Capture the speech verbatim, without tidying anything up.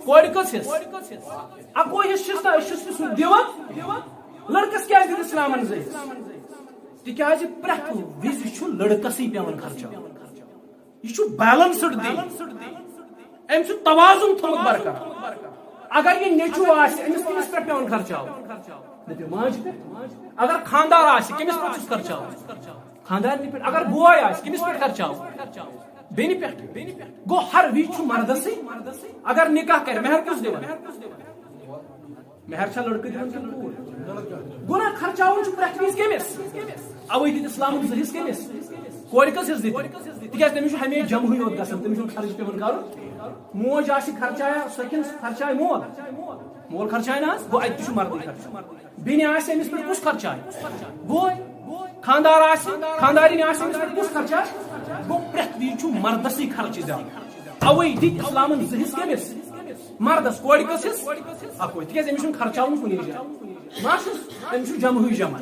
کورِ کٔژ حصہٕ؟ اَکوے حصہٕ چھِس تہٕ أسۍ چھِس نہٕ سُہ دِوان۔ لٔڑکَس کیٛازِ دِتۍ اِسلامَن زٕ حصہٕ؟ تِکیٛازِ پرٛٮ۪تھ وِزِ چھُ لٔڑکَسٕے پٮ۪وان خرچاوُن۔ یہِ چھُ بیلنسڈ دِنۍ۔ أمۍ چھُ توازُن تھوٚمُت برقرار۔ اگر یہِ نیٚچوٗ آسہِ، أمِس کٔمِس پٮ۪ٹھ پٮ۪وان خرچاوُن؟ دٔپِو، ماجہِ پٮ۪ٹھ۔ اگر خانٛدار آسہِ، کٔمِس پٮ۪ٹھ چھُس خرچاوُن؟ خانٛدارنہِ پٮ۪ٹھ۔ اگر بوے آسہِ، کٔمِس پٮ۪ٹھ خرچاوُن؟ بیٚنہِ پٮ۪ٹھ۔ گوٚو، ہر وِزِ چھُ مردسٕے۔ اگر نکاح کرِ، مہر کُس دِوان؟ مہر چھا لڑکہٕ دِوان کِنہٕ کوٗر؟ گوٚو نا، خرچاوُن چھُ پرٛٮ۪تھ وِزِ کٔمِس؟ اوے دِتۍ اسلامن زٕ حصہٕ کٔمِس؟ کورِ کٔژ حصہٕ دِتۍ؟ تِکیٛازِ تٔمِس چھُ ہمیشہِ جمہٕے یوت گژھان، تٔمِس چھُنہٕ خرٕچ پٮ۪وان کرُن۔ موج آسہِ خرچایا، سۄ کِنہٕ خرچایہِ مول؟ مول خرچایہِ نہ حظ، گوٚو اَتہِ تہِ چھُ مردٕے خرچان۔ بیٚنہِ آسہِ، أمِس پٮ۪ٹھ کُس خرچایہِ؟ بوے۔ خانٛدار آسہِ، خانٛدارِنۍ آسہِ، أمِس پٮ۪ٹھ کُس خرچایہِ؟ گوٚو، پرٛٮ۪تھ وِزِ چھُ مردسٕے خرچہِ زیادٕ۔ اوے دِتۍ اسلامن زٕ حصہٕ کٔمِس؟ مردس۔ کورِ کٔژ حصہٕ؟ اکوے، تِکیٛازِ أمِس چھُنہٕ خرچاوُن کُنی جایہِ۔ ما چھُس؟ أمِس چھُ جمہٕے جمع۔